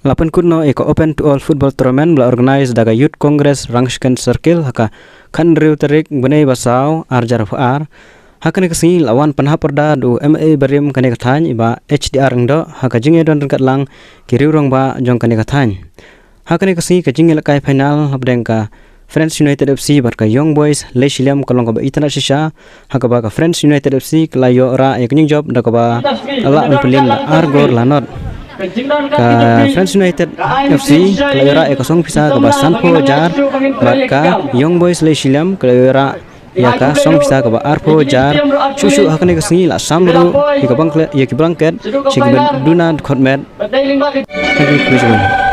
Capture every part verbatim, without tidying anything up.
La pynkut noh ïa ka Open to All Football Tournament ba la organise da ka Youth Congress Rangshken Circle ha ka khathynriew tarik bnai ba saw arhajar arphew ar. Ha kane ka sngi la wan pynhap pyrda da u M L A barim kane ka thaiñ i Bah H D R Lyngdoh ha ka jingïadon ryngkat lang ki riew rangbah jong kane ka thaiñ. Ha kane ka sngi ka jingïalehkai final hapdeng ka Friends United F C bad ka Young Boys Lei Shilliam ka long kaba itynnad shisha, ha kaba ka Friends United F C ka la ïoh rah ïa ka jingjop da kaba la lah ban pynliem da ar gol la nod. Ka Friends United F C ka la ïoh rah ïa ka song pisa kaba sanphew hajar bad ka Young Boys Lei Shilliam ka la ïoh rah ïa ka song pisa kaba arphew hajar. Shuh shuh ha kane ka sngi la sam ruh ïa ka bangklet, ïa ki blanket sha kiba duna dkhot met. Thank you.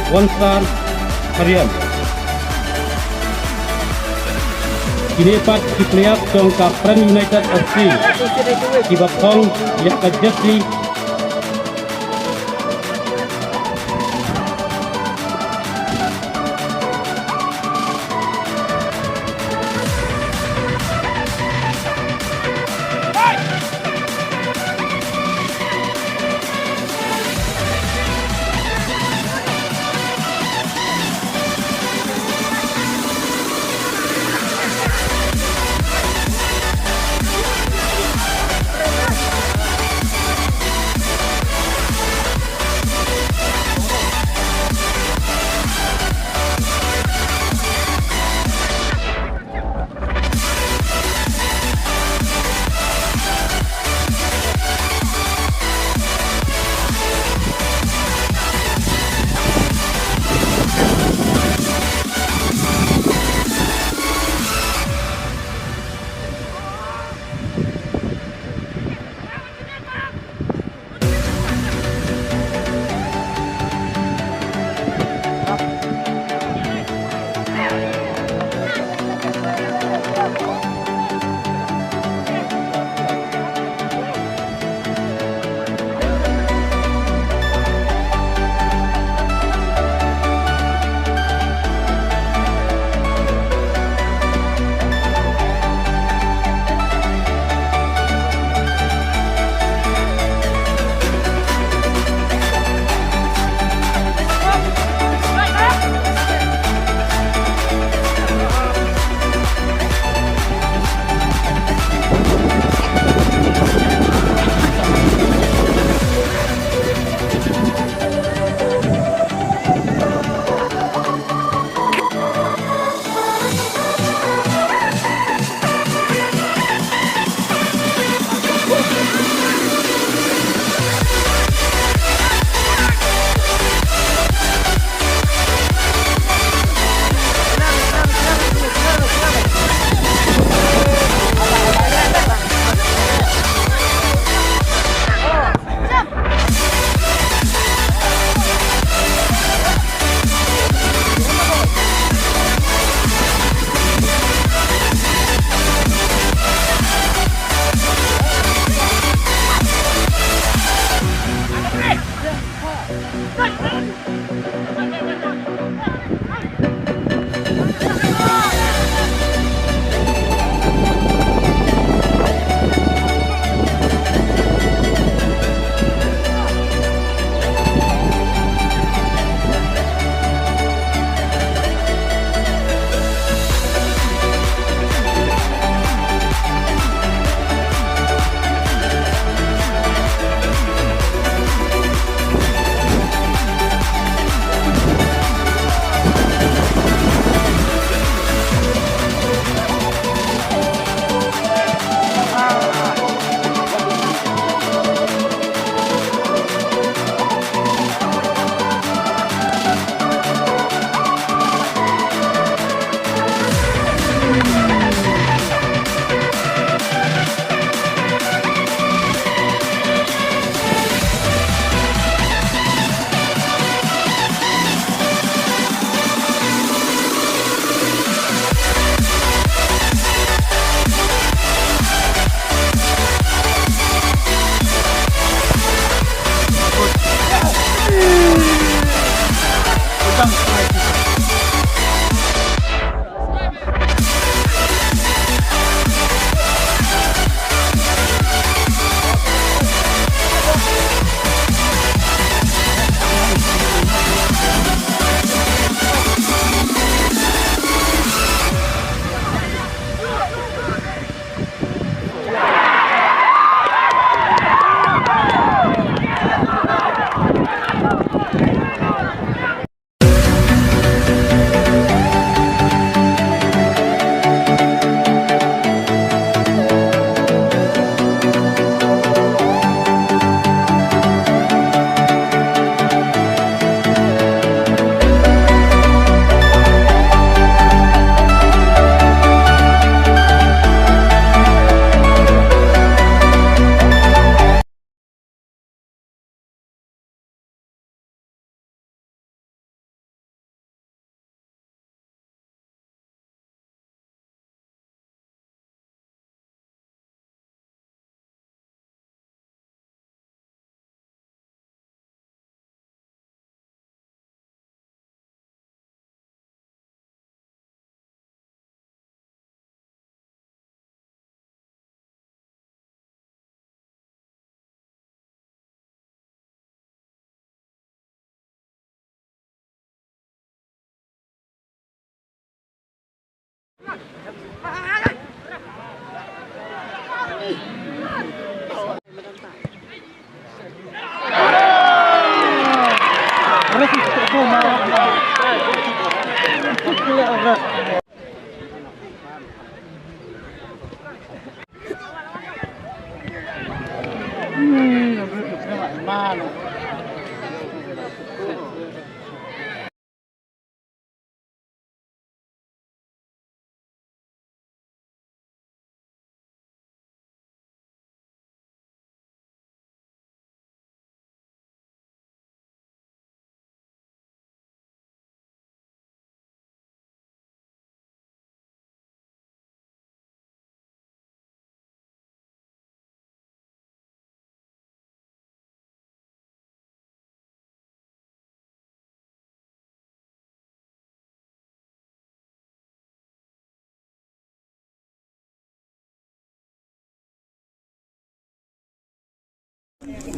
One star, Harian. Kine pat ki player jong ka Friends United F C kiba phong ïa ka jersey.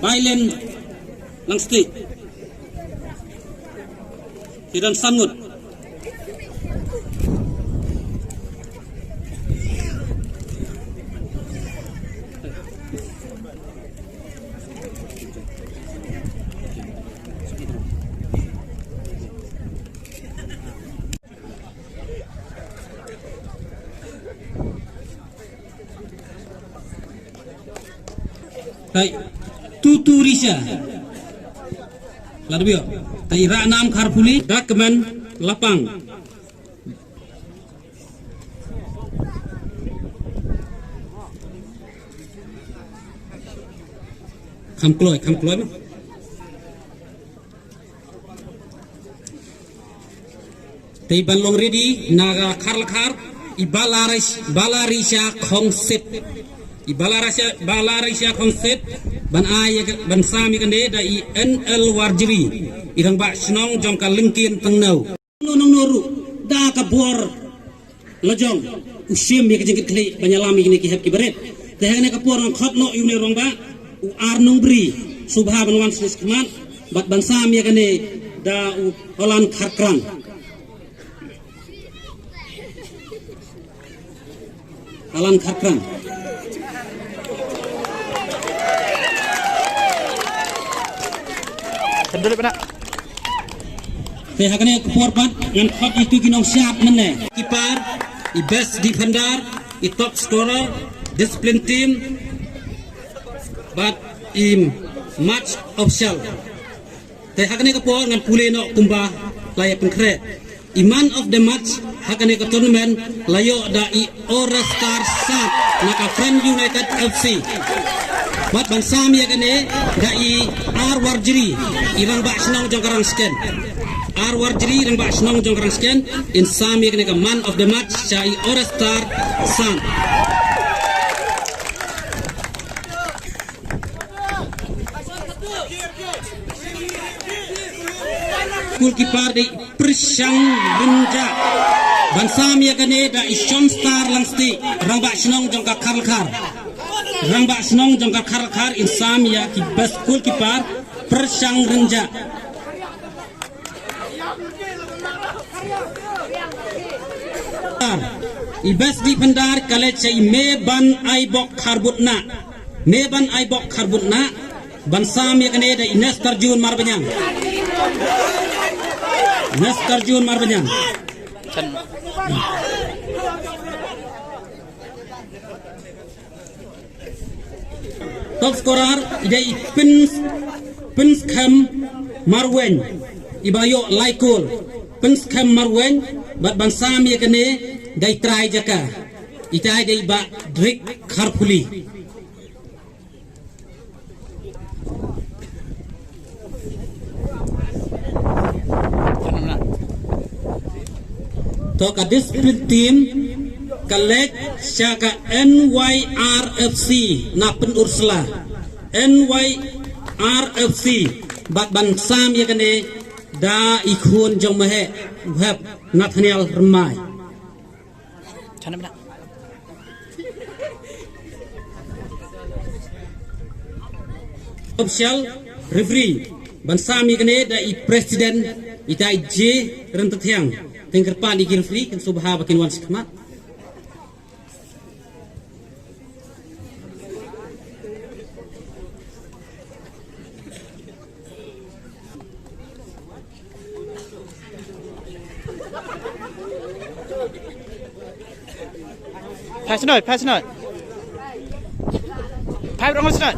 Bailen Langstieh. Ki don san ngut. Tai Tutu Risha. Ladbio. Tai Ranam Kharpuli. Dakmen Lapang. Kham kloi, kham kloi ma. Te ban long ready na ka Kharlakhar, i Balaris-, Balarisha Khongsit. I Balarisha, Balarisha Khongsit, ban ai ïa ka, ban sam ïa kane da i N L Warjri, i rangbah shnong jong ka Lyngkien Tngneu. Nongno nongno ruh da ka bor lajong u shim ïa ka jingkitkhlieh ban ïalam ïa kine ki hep ki barit. Te ha kane ka por ngan khot noh ïa une u rangbah u Ar Nongbri, sngewbha ban wan sha khmat bad ban sam ïa kane da u Holan Kharkrang. Alan Kharkrang. Kendali bana. Te ha kane ka por pat ngan khot ïa ki nongshad mynne. Keeper, i best defender, i top scorer, discipline team, bad i match official. Te ha kane ka por ngan pule noh kumba la ïa pynkhreh. I man of the match ha kane ka tournament la ïoh da i Orestar Sat na ka Friend United F C. Bad ban sam ïa kane da i Ar Warjri, i rangbah shnong jong ka Rangsken. Ar Warjri, rangbah shnong jong ka Rangsken, in sam ïa kane ka man of the match sha i Orestar Sat. Goalkeeper da i Pyrshang Rynjah. Ban sam ïa kane da i Shonstar Langstieh, rangbah shnong jong ka Kharlakhar. Rangbah shnong jong ka Kharlakhar in sam ïa ki best goalkeeper, Pyrshang Rynjah. I best defender ka leit sha i Meban Aibok Kharbutnah. Meban Aibok Kharbutnah. Ban sam ïa kane da i Nestor Jun Marbaniang. Nestor Jun Marbaniang. Top scorer i dei i Pynskhem Marwein, i ba ïoh lai kol. Pynskhem Marwein, bad ban sam ïa kane da i trai jaka, i trai da i Bah Drick Kharpuli. To ka discipline team ka leit sha ka N Y R F C na Pynursla. N Y R F C bad ban sam ïa kane da i khun jong Maheh, u hep Nathaniel Rymbai. Official referee ban sam ïa kane da i president, i tai J Ryntathiang. Te kyrpad ïa ki referee kin sngewbha ba kin wan sha khmat. Phai shnoi, phai shnoi. Phai rong shnoi.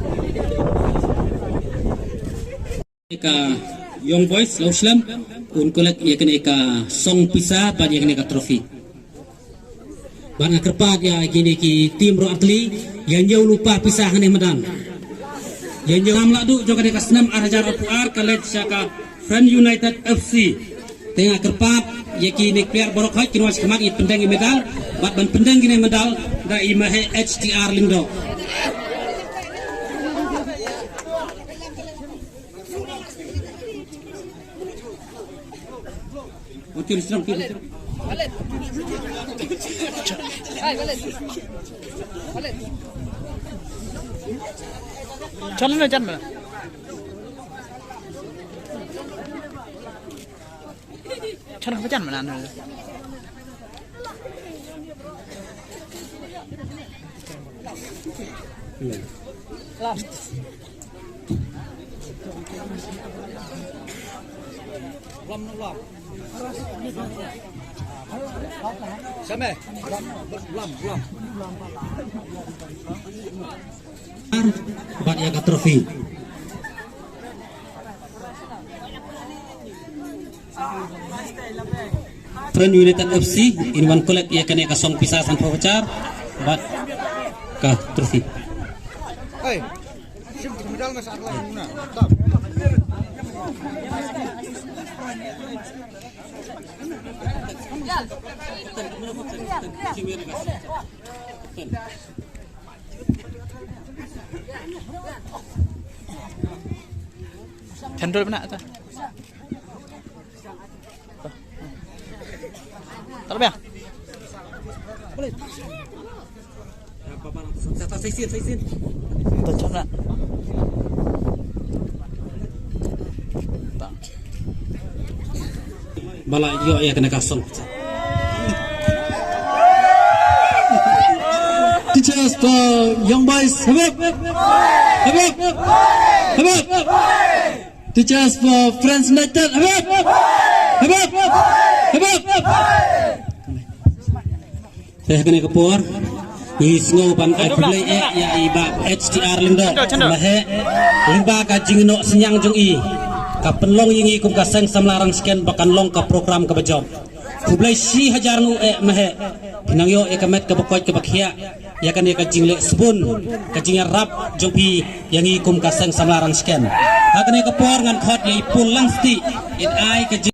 Ka Young Boys Lawslem un collect ïa kane ka song pisa bad ïa kane ka trophy. Bad nga kyrpad ïa kine ki team ruh artylli ïa ñiew lypa pisa hangne madan. Ïa ñiew nam la duh jong kane ka snem ar hajar arphew ar ka leit sha ka Friend United F C. Te nga kyrpad ïa kine ki player baroh khoit kin wan sha khmat ïa pyndeng ïa medal bad ban pyndeng kine medal da i Maheh H T R Lyngdoh. Chal na jan mana. Chal na jan mana. Bad ïa ka trophy. Friend United F C in wan collect ïa kane ka song pisa sanphew hajar bad ka trophy. Chandol mana ta? Tara bia. Tara bia. Ba la ïoh ïa kane ka song. Teachers for Young Boys, hip hip. Hip hip. Hip hip. Teachers for Friends United, hip hip. Hip hip. Hip hip. Te ha kane ka por ngi sngew ban ai khublei eh ïa i Bah H T R Lyngdoh Maheh lyngba ka jingïehnoh synñiang jong i, ka pynlong ïa ngi kum ka Seng Samla Rangshken ba kan long ka program kaba jop. Khublei shi hajar nguh eh Maheh. Phi nang ïoh ïa ka met kaba koit kaba khiah ïa kane ka jingleh sbun, ka jingïarap jong phi ïa ngi kum ka Seng Samla Rangshken. Ha kane ka por ngan khot ïa i Pul Langstieh in ai ka jing